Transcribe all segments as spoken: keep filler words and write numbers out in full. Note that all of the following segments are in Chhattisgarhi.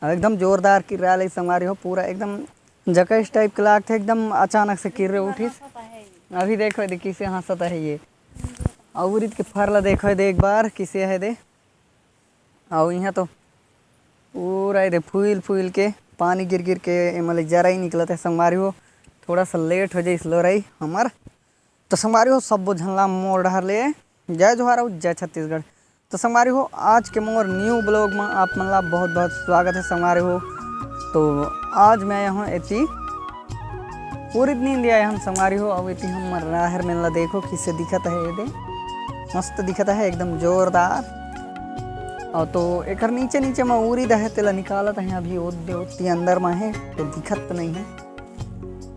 एकदम जोरदार किर्रा ले संगवारी हो, पूरा एकदम जकइस टाइप के लागथे, एकदम अचानक से किर्रे उठिस। अभी देखो, देखो किसे हंसत हे ये। अउ उरिद के फर ला देखो दे एक बार, किसे हे दे। अउ इहाँ तो पूरा एदे फूल फूल के पानी गिर गिर के एमा ले जरई निकलत हे संगवारी हो। थोड़ा सा लेट हो जाइस लोरई हमर। तो संगवारी हो, सब्बो झन ला मोर डहर ले जय जोहार अउ जय छत्तीसगढ़। तो संगवारी हो, आज के मोर न्यू ब्लॉग में आप मन ला बहुत बहुत स्वागत है संगवारी हो। तो आज मैं आया हूँ एती उरिद नींदे आया हूँ संगवारी हो। अउ एती हमर राहर मन ला देखो किसे दिखत हे एदे, मस्त दिखत हे एकदम जोरदार। अउ तो एकर नीचे नीचे में उरिद हे, तेला निकालत हे अभी, ओदे ओती अंदर में हे तो दिखत नहीं है।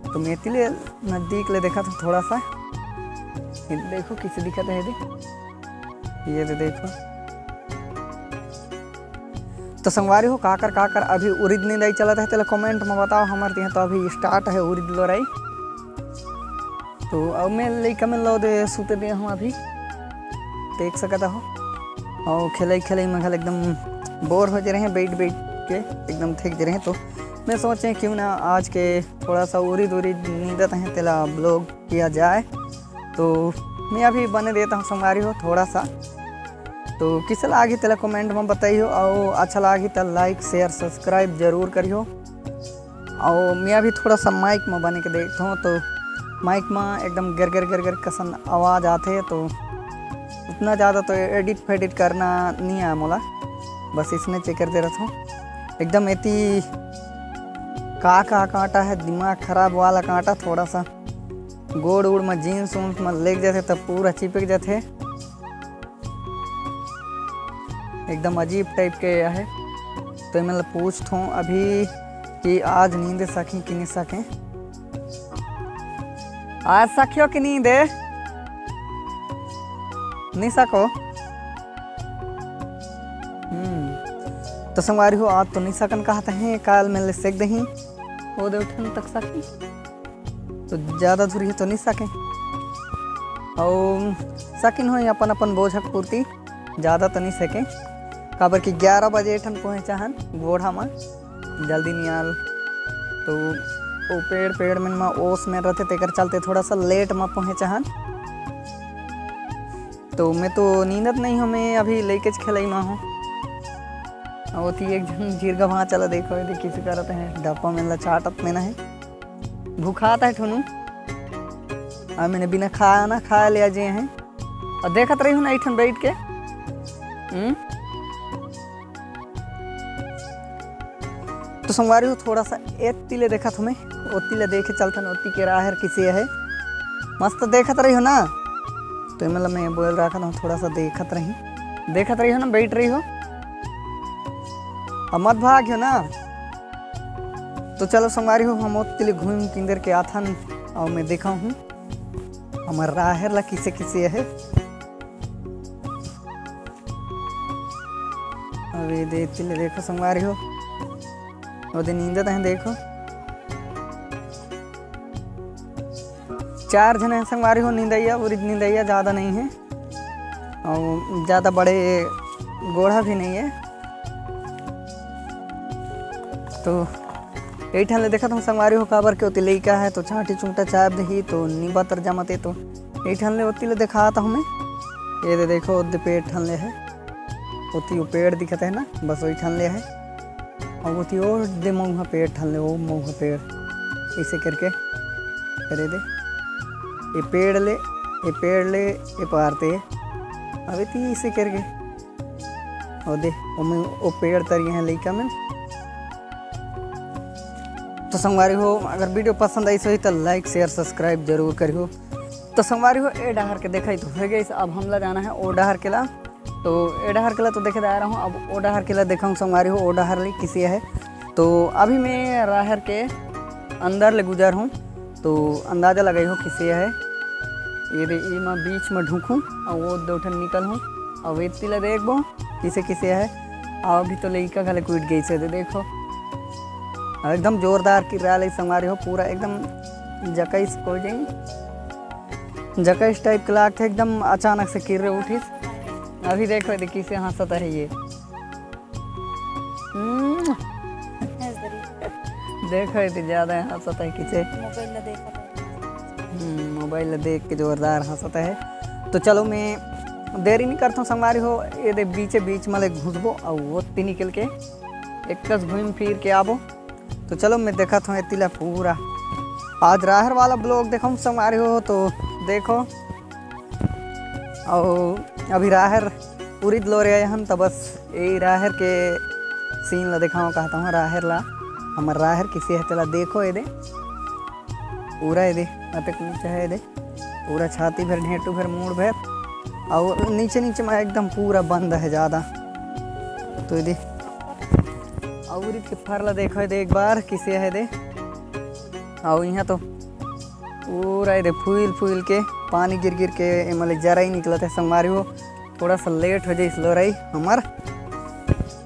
तो मैं एती ले नजदीक ले देखत हूँ थोड़ा सा। ये देखो किसे दिखत हे एदे, ये दे देखो। तो संगवारी हो, काकर काकर अभी उरिद निंदाई चलत हे, तेला कमेंट में बताओ। हमर तिहा तो अभी स्टार्ट हे उरिद लोराई। तो अब मैं लइका मन ला दे सुते दे हूँ अभी, देख सकत हो। अउ खेलई खेलई में घल एकदम बोर हो जा रहे हैं, बैठ बैठ के एकदम थक जा रहे हैं। तो मैं सोचे क्यों ना आज के थोड़ा सा उरिद उरिद नींदत हैं, तेला ब्लॉग किया जाए। तो मैं अभी बने देता हूँ संगवारी हो थोड़ा सा। तो किसे लागही तेला कमेंट में बताइयो, अउ अच्छा लागही त लाइक शेयर सब्सक्राइब जरूर करियो। अउ मैं अभी थोड़ा सा माइक में बने के देखता हूँ, तो माइक में एकदम गर गर गर गर कसन आवाज़ आथे, तो उतना ज़्यादा तो एडिट फेडिट करना नहीं आया मोला, बस इसने चेक कर दे रहा था। एकदम एती का का कांटा है, दिमाग खराब वाला कांटा, थोड़ा सा गोड़ उड़ में जींस उन्स में लेग जाथे तब पूरा चिपक जाथे, एकदम अजीब टाइप के आहे। तो एमन ला पूछथों अभी कि आज नींद सकी कि नहीं सके, आज सकियो कि नींद, नहीं सको। हम्म, तो संगवारी हो, आज तो नहीं सकन कहत हे, काल में ले सेक दही, वो दे उठन तक सकी। तो ज़्यादा दूरी तो नहीं सके, अउ सकिन हो अपन अपन बोझक पूर्ति, ज़्यादा तो नहीं सके, काबर कि ग्यारह बजे ठन पहुँचा हन गोढ़ा में, जल्दी नियाल। तो वो पेड़ पेड़ मन में ओस में रहते, तेकर चलते थोड़ा सा लेट में पहुँचा हन। तो मैं तो नींदत नहीं हूँ, मैं अभी लेके खेलई में हूँ। अउ ओती एक झन झिरगा भांचा ला देखो, ये देख किसे करत हे, डब्बा में ला चाटत में ना है। भुखात हे ठुनू, अउ मैंने बिना खाना खाए ले आ जे हैं। अउ देखत रही हूँ ना, एक ठन बैठ के। हम्म? तो संगवारी हो, थोड़ा सा एती ले देखत हूँ मैं, ओती ले देखे चलथन, ओती के राहर किसे हे। मस्त देखत रही हो ना, तो एमन ला मैं बोल रहा था, थोड़ा सा देखत रही, देखत रही हो ना, बैठ रही हो, अब मत भाग हो ना। तो चलो संगवारी हो, हम ओती ले घूम किंदर के आथन, अउ मैं देखा हूँ हमर राहर ला किसे किसे हे। अबे दे, एती ले देखो संगवारी हो, ओदे नींदत हे देखो, चार झन हे संगवारी हो निंदैया, उरिद निंदैया, ज़्यादा नहीं है, अउ ज़्यादा बड़े गोढ़ा भी नहीं है। तो एक ठन ले देखत हूँ संगवारी हो, काबर के ओती लइका हे तो छांटी चुंटा चाप दही, तो नी बतर जमत हे, तो एक ठन ले ओती ले देखात हूँ मैं। ये दे देखो, ओदे पेड़ ठन ले हे, ओती वो पेड़ दिखत हे ना, बस वही ठन ले हे। अउ ओती ओदे मउहा पेड़ ठन ले, वो मउहा पेड़, इसे करके करे दे, ये पेड़ ले, ये पेड़ ले, ये पार ते, अबे ती इसे करके ओदे, ओमे, ओ पेड़ तरिया हे लइका मन। तो संगवारी हो, अगर वीडियो पसंद आइस होही तो लाइक शेयर सब्सक्राइब जरूर करिहो। तो संगवारी हो, ए डहर के देखई तो हो गइस, अब हमला जाना हे ओ डहर के ला। तो ए डहर के ला तो देखे जा रहा हूँ, अब ओ डहर के ला देखा हूँ संगवारी हो, ओ डहर ले किसे हे। तो अभी मैं राहर के अंदर ले गुजर हूँ, तो अंदाजा लगाई हो किसे हे। ये दे, ये मैं बीच में ढूंढूं अउ वो दो ठन निकल हूँ, अउ एती ला देखबो किसे किसे हे। अउ अभी तो लइका घले कूद गइस हे, दे देखो, अउ एकदम जोरदार किर्रा ले संगवारी हो, पूरा एकदम जकइस हो जाई, जकइस टाइप के लागथे, एकदम अचानक से किर्रे उठिस। अभी देखो, दे किसे हंसत हे ये। हम्म, देखो, ये तो ज्यादा हंसत है किसे। मोबाइल ला देखत है। हम्म, मोबाइल ला देख के जोरदार हंसत है। तो चलो, मैं देरी नहीं करता हूँ संगवारी हो, ये दे बीचे बीच में ले घुसबो और वो ती निकल के एक कस घूम फिर के आबो। तो चलो, मैं देखत हूँ एती ला पूरा। आज राहर वाला ब्लॉग देखाऊँ संगवारी हो, तो देखो। और अभी राहर उरिद लो रहे हन, तो बस यही राहर के सीन ला देखाऊँ कहता हूँ। राहर ला, हमर राहर किसे है तेला देखो, ये दे पूरा, ये दे अतेक ऊंचा है, ये दे पूरा छाती भर, ढेंटू भर, मूड़ भर, और नीचे नीचे में एकदम पूरा बंद है ज्यादा। तो ये दे, और उरिद के फर ला देखो, ये दे एक बार किसे है, ये दे। और यहाँ तो पूरा ये दे फूल फूल के पानी गिर गिर के एमा ले जरई निकलत है संगवारी हो। थोड़ा सा लेट हो जाइस लोरई हमर,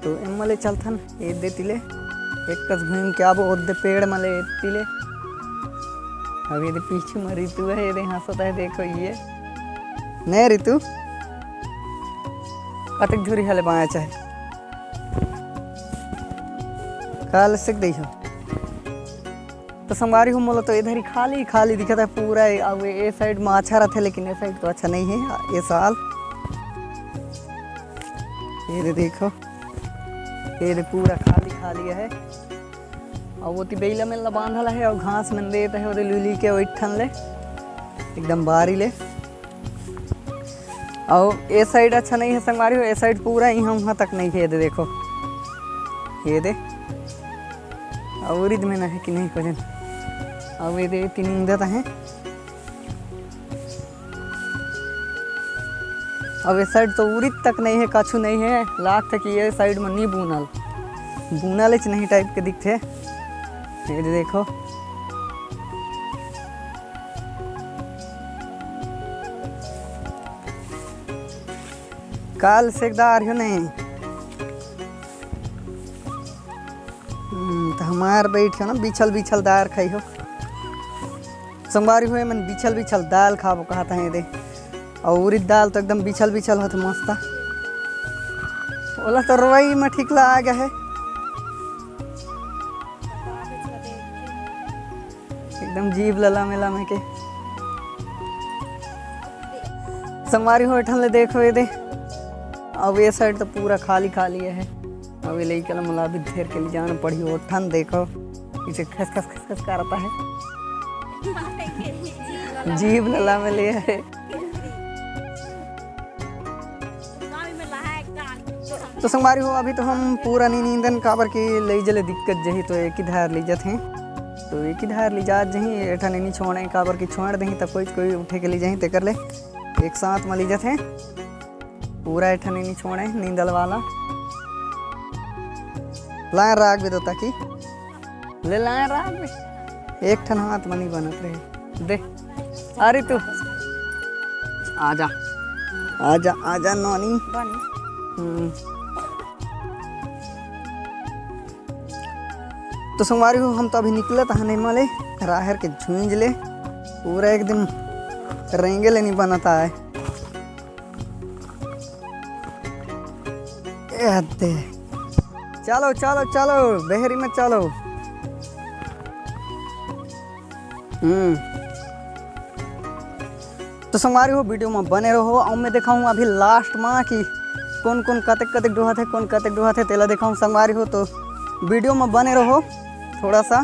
तो एमा ले चलथन ये दे तिले, एक कस घूम के आबो ओदे पेड़ मले तिले। अब ये दे पीछे में रितु है, ये दे हंसत है, देखो ये। नहीं रितु, कतक झुरी हले बाया चाहे काल सिक दई हो। तो संगवारी हो, मोला तो इधर ही खाली खाली दिखत है पूरा। अब ये साइड में अच्छा रहते, लेकिन ये साइड तो अच्छा नहीं है ये साल। ये दे देखो, ये दे पूरा खाली खाली है। और वो ती बेला में ला बांधल है और घास मन देत है, ओदे लुली के ओइठन ले एकदम बारी ले। और ये साइड अच्छा नहीं है संगवारी हो, ये साइड पूरा यहाँ वहाँ तक नहीं है। ये दे देखो, ये दे, और इद में नहीं कि नहीं को जन, अब ये दे तीन ऊंदत है। अब ये साइड तो उरिद तक नहीं है, कछु नहीं है, लागथे कि ये साइड में नहीं बूनल, बूनल च नहीं टाइप के दिखथे। ये दे देखो, काल सेकदार हो नहीं। हम्म, तो हमार बैठ हो ना, बिछल बिछल दार खाई हो। संगवारी हो, मन बिछल बिछल दाल खाबो कहत है दे। और उरिद दाल तो एकदम बिछल बिछल होत मस्त। ओला तो रोई में ठीक ला आ गया है, एकदम जीभ लला मेला में के। संगवारी हो, एठन ले देखो ये दे, अब ये साइड तो पूरा खाली खाली है। अब ये लइका ला मोला अभी धेर के ले जाना पड़ही। ओठन देखो, इसे खस खस खस खस करता है, जीभ लला में ले है। तो संगवारी हो, अभी तो हम पूरा नहीं नींदन, काबर कि ले जले दिक्कत जही, तो एक ही धार ले जात हैं। तो एक ही धार ले जात जही, एठन नहीं छोड़े, काबर कि छोड़ दही तब कोई कोई उठे के ले जाही, तेकर ले एक साथ में ले जात हैं। पूरा एठन नहीं छोड़े नींदल वाला। लाए राख भी दो ताकि ले लाए राख भी। एक ठन हाथ में नहीं बनत रहे। दे, अरे तू आजा, आजा, आजा नोनी। हम्म। तो संगवारी हो, हम तो अभी निकलत हन एमा ले, राहर के झुंझ ले, पूरा एकदम रेंगे ले नहीं बनत आए। ए हत्ते। चलो, चलो, चलो, बहरी में चलो। हम्म। तो संगवारी हो, वीडियो में बने रहो, और मैं दिखाऊँ अभी लास्ट में कि कौन कौन कतेक कतेक डोहत है, कौन कतेक डोहत है, तेला दिखाऊँ संगवारी हो। तो वीडियो में बने रहो, थोड़ा सा,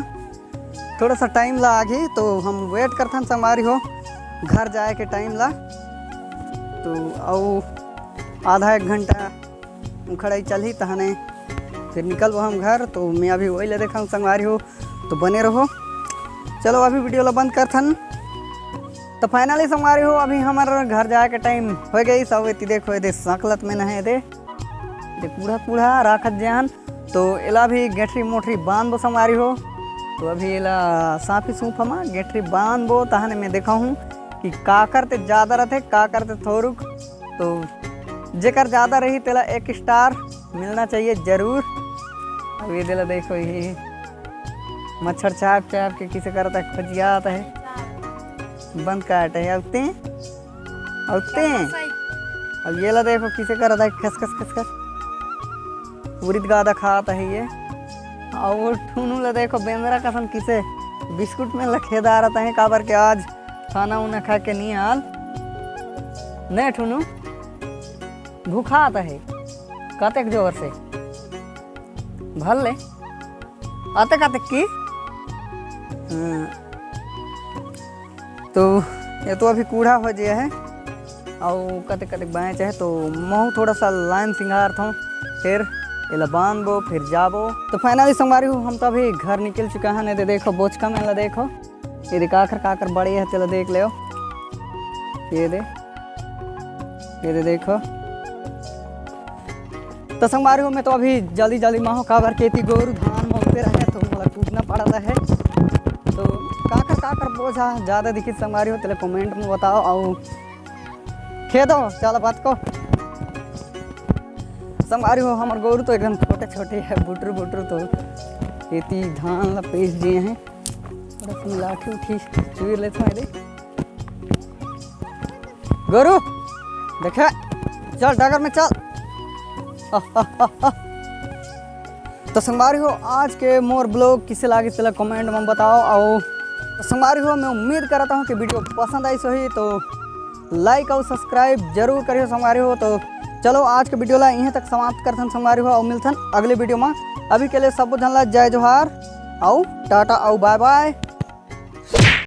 थोड़ा सा टाइम ला आगे, तो हम वेट करथन संगवारी हो घर जाए के टाइम ला। तो अउ आधा एक घंटा उखड़ाई चलही, तहने फिर निकलबो हम घर। तो मैं अभी वही ले देखा संगवारी हो, तो बने रहो। चलो अभी वीडियो ला बंद करथन। तो फाइनली संगवारी हो, अभी हमार घर जाए के टाइम हो गई। सब एती देखो, ये दे सकलत में नहीं दे, दे कूढ़ा कूढ़ा राखत जान। तो एला भी गेठरी मोठरी बांधबो संगवारी हो। तो अभी एला साफी सूफा मा गेठरी बांधबो, तहने मैं देखा हूँ कि काकर ते ज्यादा रहते, काकर ते थोरुक। तो जेकर ज्यादा रही, तेला एक स्टार मिलना चाहिए जरूर। अब ये देला देखो, ये मच्छर चाप चाप के किसे करता है, खोजियात है, बंद काट है। अब ते, अब ते, अब ये ला देखो किसे करता है, खस खस खस खस, उरिद गादा खाता है ये। अउ वो ठुनू ला देखो, बेंदरा कसन किसे बिस्कुट में लखेदा रहता है, काबर के आज खाना उना खा के नहीं आल। नहीं ठुनू, भूखा आता है कतेक जोर से, भर ले। आते कतेक की? हाँ। तो ये तो अभी कूढ़ा हो गया है, अउ कतेक कतेक बाँचे है, तो महू थोड़ा सा लाइन सिंगारथों, फिर एला बांधबो, फिर जाबो। तो फाइनली संगवारी हो, हम तो अभी घर निकल चुका है। नहीं दे देखो, बोचका मेला देखो, ये दे काकर काकर बड़े है, तेला देख ले। ये दे, ये दे देखो। तो संगवारी हो, मैं तो अभी जल्दी जल्दी मा हो, काबर के एती गोरू धान म उते रहे, तो मोला कूदना पड़ता है। तो काकर काकर बोझा ज्यादा दिखित संगवारी हो, तेला कमेंट में बताओ। अउ खेदो चल बात को। संगवारी हो, हमर गोरू तो एकदम छोटे छोटे है, बुटरू बुटरू, तो एती धान ला पीस दिए हैं। थोड़ा सा मैं लाठी उठी चुईर लेता हूँ। गोरू देखे, चल डगर में चल। तो संगवारी हो, आज के मोर ब्लॉग किसे लागे, तेला कमेंट में बताओ। अउ तो संगवारी हो, मैं उम्मीद करता हूँ कि वीडियो पसंद आई होही, तो लाइक अउ सब्सक्राइब जरूर करियो संगवारी हो। तो चलो, आज के वीडियो ला यहीं तक समाप्त करथन संगवारी हो, अउ मिलथन अगले वीडियो में। अभी के लिए सब झन ला जय जोहार, अउ टाटा, अउ बाय बाय।